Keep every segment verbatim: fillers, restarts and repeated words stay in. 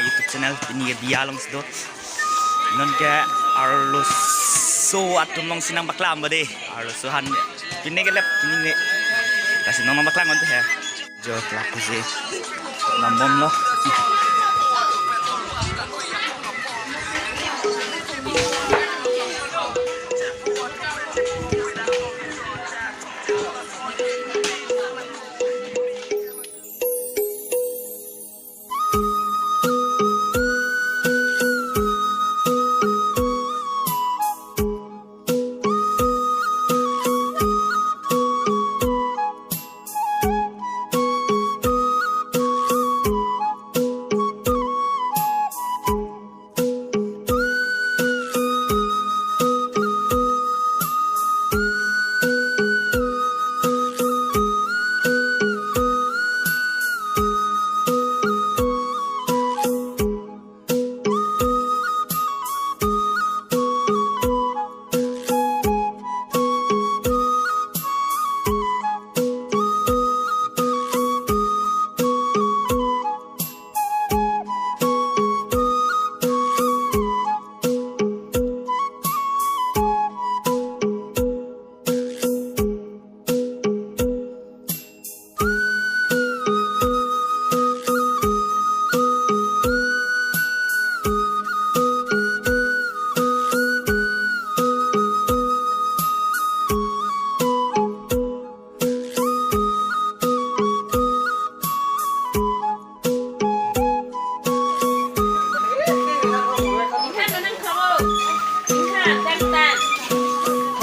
YouTube channel, pini ke biya alongsi do. Non ke arloso atum alongsi nangpaklam ba de. Arloso aphan pini ke lep pini ne. Lasi non nangpaklam ante he. Jo, lapusi nambomlo.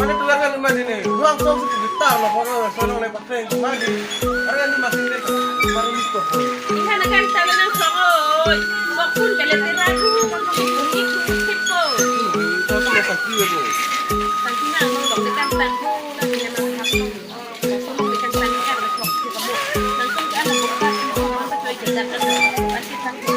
Mana keluarga lima ini? Ruang tong sedikit tar loh, pokoknya sono lepak. Thank you, Madi. Arga ni masih dek, baru mikir. Iha na kan talo nang song oi. Sok pun kalian terakhir, kamu ikut ikut ko. Hmm, itu sudah sakit ya, Bu. Sakit na, mau dok dekan tanggo, lagi yang nang hapung. Langsung mau dekan tanggo, kan, sok ke kamu. Langsung ke anak buka, langsung apa, coy, ceritakan. Pasti sakit.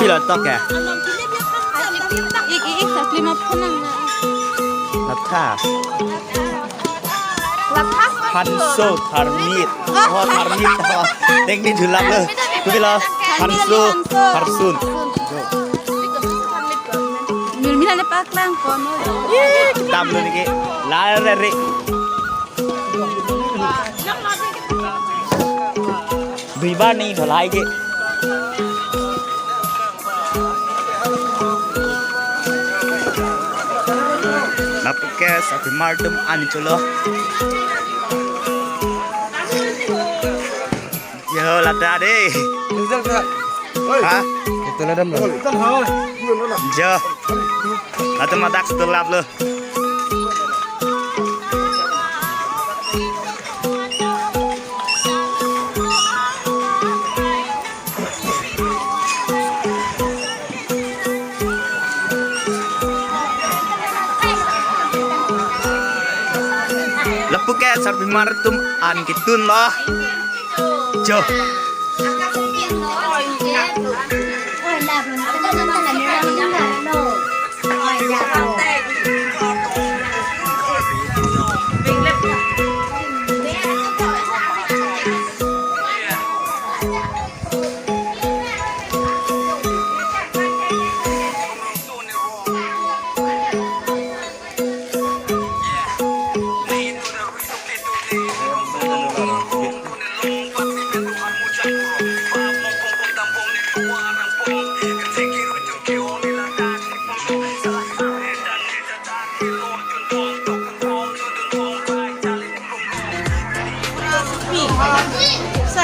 Pilo tok ya? Ik, ik, ik, sa lima phone na. Latha. Latha. Hanso, tharmit. Oh, tharmit. Teknik julak lo. Kupi lo. Hanso, harsun. Mil mil ane paklang kono. Ih, dam lo niki. Lare re. Dui bar ni dholai ke. Lapu ke sarpimar atum an cholo. Yo, lata de. Rizal ka. Oi. Ha? Ito na dam lo. Oi, ito na. Jo. Latum ladak setelap lo. Lapu ke sarpimar atum an ketun lo. Jo.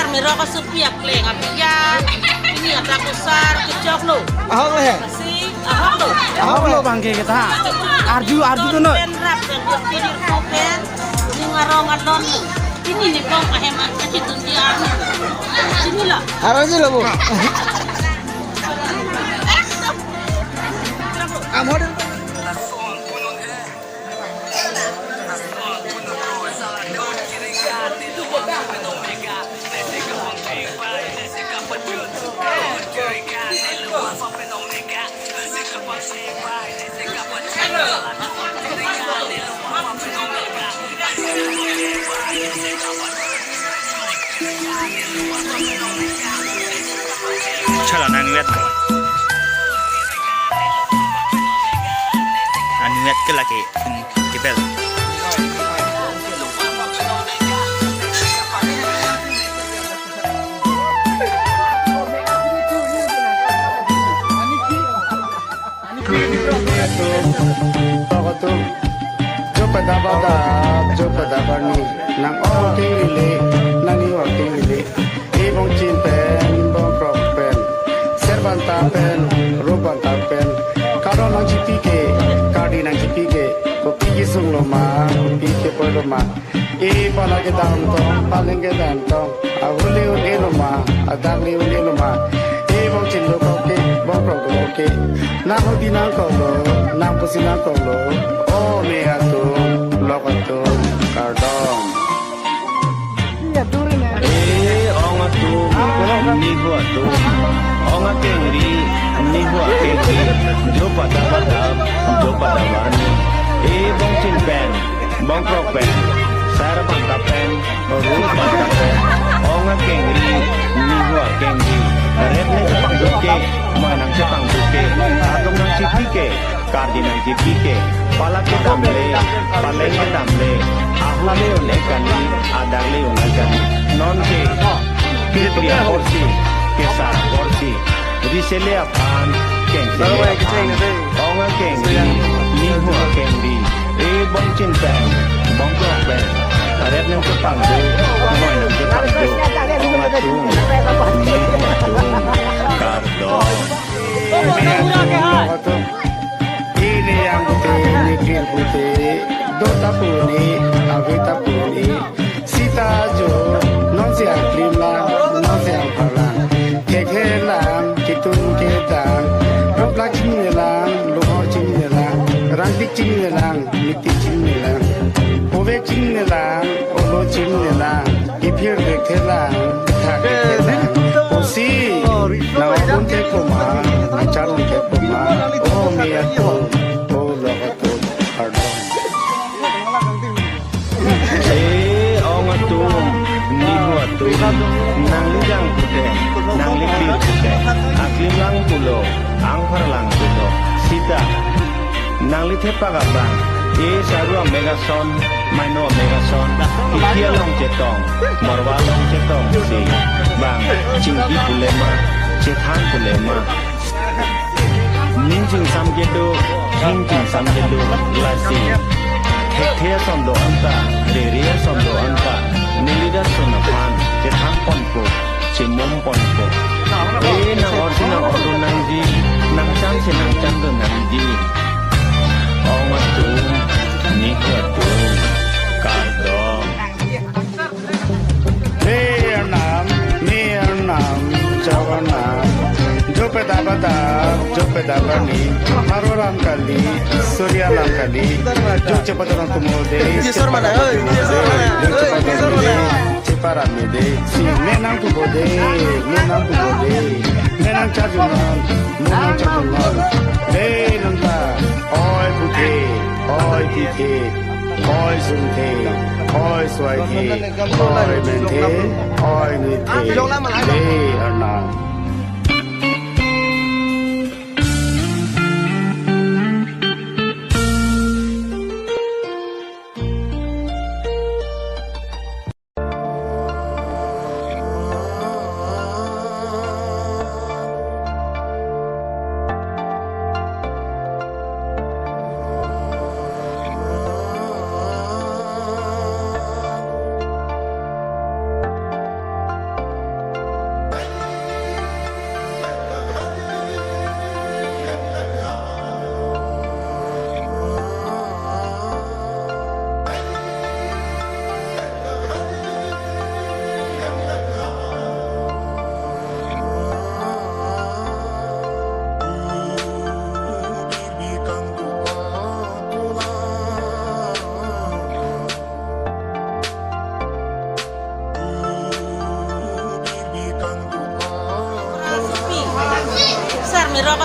Merok asopi akleng apiya. Ini ada kusar kechok lo. Ahok le. Si ahok lo. Ahok lo bang ke kita. Arju, arju tu no. Pen rap dan dia jadi pen. Ini ngarong alon lo. Ini ni bang ahem aja tu dia. Sini lah. Arju lo bu. Amor. Chala nang lihat. An lihat ke lagi, hmm, kebel. Atum, jo pada pada, jo pada barni, nang ong keng lili, nang ni ong keng lili. Ibong chin pen, bong krok pen, ser banta pen, ro banta pen, karo nang chipi ke, kari nang chipi ke, kopi kesung lo ma, kopi kepoi lo ma. E pala kedam tong, paleng kedam tong, ahut le un-e lo ma, adak le un-e lo ma. E bong chin lo kok ke, bong krok kok ke. Nang hodi nang kok lo, nang pusi nang kok lo. O me atum, lok atum, kardom. E ong atum, nihu atum, ong akengri, nihu akengri, jo pada pada, jo pada barni. E bong chin pen, bong krok pen, ser banta pen, ro banta pen, ong akengri, nihu akengri, rep nang chepangduk ke, moi nang chepangduk ke, atum nang chipi ke, kari nang chipi ke, pala kedam le, paleng kedam le, ahut le un-e kani, adak le un-e kani, non ke, kepri aporsi, kesar aporsi, ri sele aphan, keng sele aphan, ong akengri, nihu akengri, e bong chin pen, bong krok pen, rep nang chepangduk, moi nang chepangduk, ong atum, nihu atum, kardom. Ini yang putih, ini kir putih, do ta puni, avi ta puni. Sita jo, non si aklim lang, non si angpar lang. Thekthe lang, kitum kedang, rup lang chingni lang, luhor chingni lang, rangtik chingni lang, mitik chingni lang, ove chingni lang, olo chingni lang, iphir thekthe lang, thak thekthe lang. Pusi, nang abun ke koma, nang charun ke koma, o me atum, o lok atum, kardom. E ong atum, nihu atum, nangli jang pute, nangli kir pute, aklim lang pulo, angpar lang pulo, sita, nangli thepak abang, e saru amek ason, maino amek ason, ikia long chetong, morwa long chetong si, bang, chingki pule ma, chethan pule ma, ning chingsam kedo, hing chingsam kedo, lasi. Thekthe ason do-an ta, rere ason do-an ta, neli lason aphan, chethan ponpo, chemum ponpo. E nang orsi nang ordu nangji, nang cham si nang cham do nangji. Ong atum, nihu atum, kardom. Me arnam, me arnam, javanam. Jo pada pada, jo pada barni. Haro ram kali, Surya ram kali. Jo chepadon atum mode, cheparam mode, cheparam mode. Si me nang pu mode, me nang pu mode. Me nang chajunam, me nang chajunam. Me nang ta, oi puthe, oi pithe. Oi sungthe, oi suaithe, oi menthe, oi nithe, me arnam.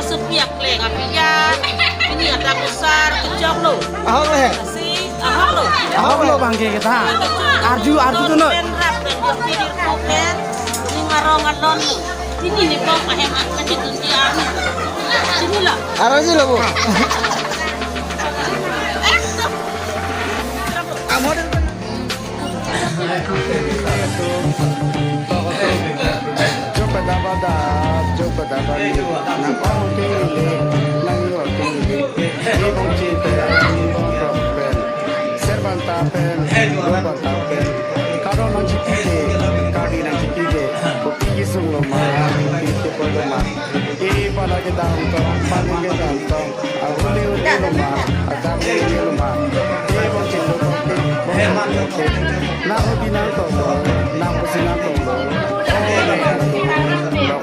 Supiak le kapiak. Ini ada besar kejok lo. Ahok le. Si ahok lo. Ahok lo bang ke kita. Arju, arju tu no. Pen rap pen kopi di kopen. Ini ngarong alon lo. Ini ni bang pahem akan di dunia. Sini lo. Arang si lo bu. Amor. Jopa daba da, jopa daba ni, nang ong tingli, nang yo tingli, ni bong chin pen, ni bong rok pen, ser banta pen, ro banta pen, karo nang chipike, kari nang chipike, kopi kisung lo ma, kopi kipo lo ma, e pala kedam tong, pala kedam tong, ahuli huli lo ma, adak huli lo ma, e bong chin lo kopi, bong chin lo kopi. Nang hudi nang tong lo, nang pusi nang tong lo. Oh, nang tong lo, nang tong lo.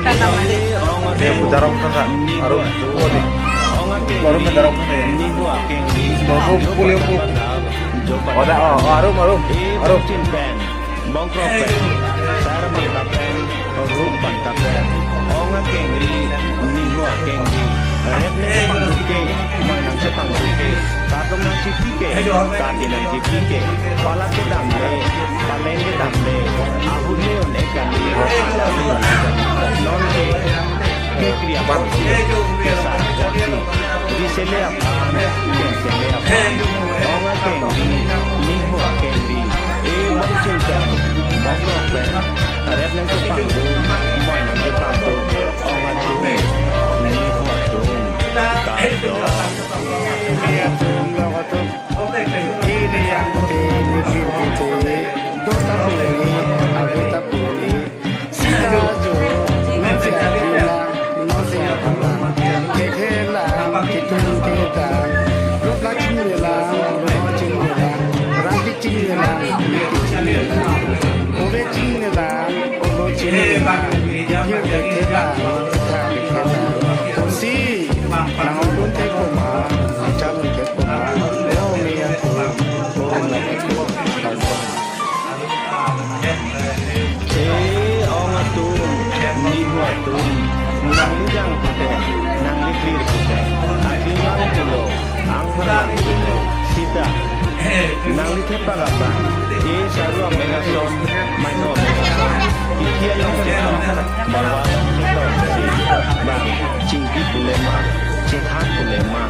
Kardom. Darok kaka, arum, arum, darok. Baru pulih, pulih. Oda, oh, oh, arum, arum, arum. Bongkrok pen, sar banta pen, rup banta pen, ong akengri, nihu akengri, rep nang chepangduke, moi nang chepangduke, kadom nang chipike, kadi nang chipike, pala kedam le, paleng kedam le, ahut le on ekan le, non ke, kekri apotsi, kesar apotsi, risele aphan, kensele aphan, ong akengri, nihu akengri, e bong chin pen, bongkrok pen, rep nang chepangdun, moi nang chepangdun, ong atum, nihu atum, kardom. Ini yang te, ini yang te, dota puli, abu ta puli, sida jo, nonsi akila, nonsi akila, kekhe lang, kitung ketang, lupla chingri lang, lumo chingri lang, rangki chingri lang, liki chingri lang, ove chingri lang, olo chingri lang, yur kekhe lang, thar kekhe lang. Kosi, nang ong dun thek ko ma, cham dun thek ko ma, o me atum, o me atum. Che ong atum, nihu atum, nangli jang pute, nangli klir pute, aji nang pulo, angthar nang pulo, sita, nangli thepak abang, e saru ameng ason, maino ameng ason, iti ayong thepak, barwa thepak si, bang, chingki pule ma, chinghan pule ma,